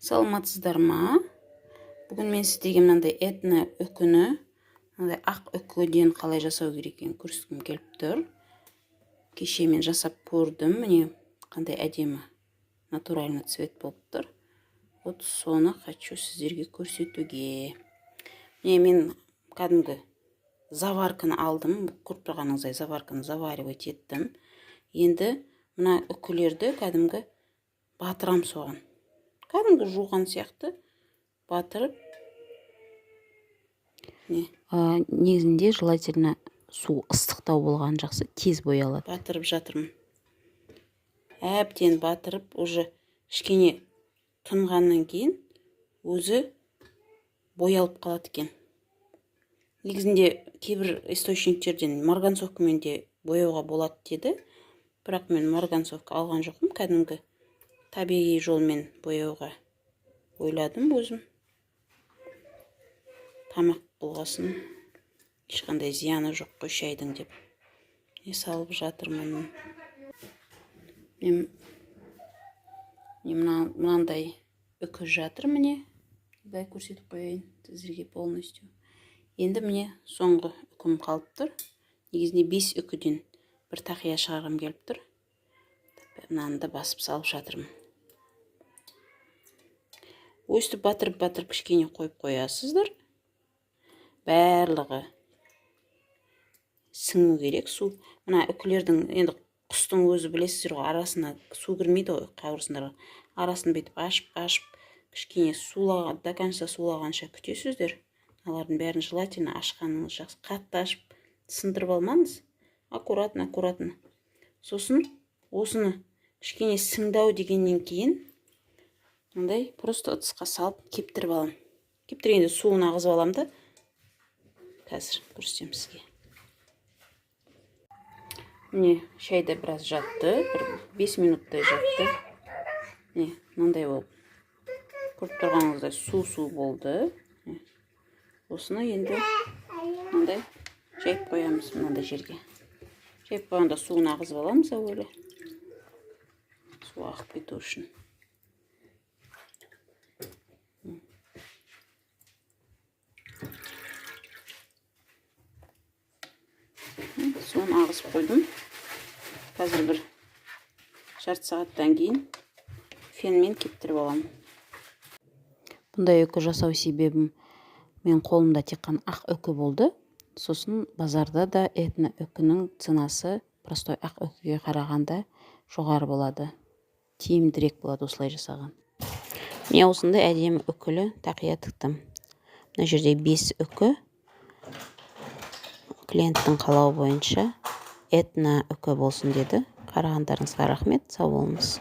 Саламатсыздар ма? Бүгін мен сіздерге мынандай этно үкіні, мынандай ақ үкіден қалай жасау керек екенін көрсеткім келіп тұр. Кеше мен жасап көрдім, міне, қандай әдемі натуральный цвет болып тұр. Вот соны хочу сіздерге көрсетуге. Міне, мен кәдімгі заварканы алдым, көріп тұрғаныңыздай, заварканы заваривать еттім. Енді мына үкілерді кәдімгі батырам соған, кәдімгі жуған сияқты батырып не. Негізінде желательно су ыстықтау болған жақсы, тез боялады. Батырып жатырмын. Әбден батырып, уже кішкене тұнғаннан кейін өзі боялып қалады екен. Негізінде кейбір источниктерден марганцовкамен де бояуға болады деді, бірақ мен марганцовка алған жоқпын. Кәдімгі табиғи жолмен бояуға ойладым өзім. Тамақ болғасын, ешқандай зияны жоқ қой шайдың деп не салып жатырмын. Мен мына мынандай үкі жатыр, міне, былай көрсетіп қояйын сіздерге полностью. Енді, міне, соңғы үкім қалып тұр. Негізінде бес үкіден бір тақия шығарғым келіп тұр. Мынаны да басып салып жатырмын. Өстіп батырып, батырып кішкене қойып қоясыздар. Барлығы сіңу керек су мына үкілердің. Енді құстың өзі, білесіздер ғой, арасына су кірмейді ғой, қауырсындарға. Арасын бүйтіп ашып, ашып, кішкене сулаған, до конца сулағанша күтесіздер. Мыналардың бәрін желательно ашқаныңыз жақсы. Қатты ашып сындырып алмаңыз, аккуратно, аккуратно. Сосын осыны кішкене сіңді ау дегеннен кейін мындай просто ыдысқа салып кептіріп аламын. Кептіргенде суын ағызып аламын да, қазір көрсетемін сізге. Міне, шайда біраз жатты, бір 5 минуттай жатты. Міне, мынандай болып, көріп тұрғаныңыздай, су су болды. Міне. Осыны енді мынандай жайып қоямыз. Мынандай жерге жайып қойғанда суын ағызып аламыз әуелі, су ағып кету үшін. Суын ағызып қойдым. Қазір бір жарты сағаттан кейін фенмен кептіріп аламын. Бұндай үкі жасау себебім, мен қолымда тек қана ақ үкі болды. Сосын базарда да этно үкінің ценасы простой ақ үкіге қарағанда жоғары болады, тиімдірек болады осылай жасаған. Міне, осындай әдемі үкілі тақия тіктім. Мына жерде бес үкі, клиенттің қалауы бойынша этно үкі болсын деді. Қарағандарыңызға рахмет, сау болыңыз.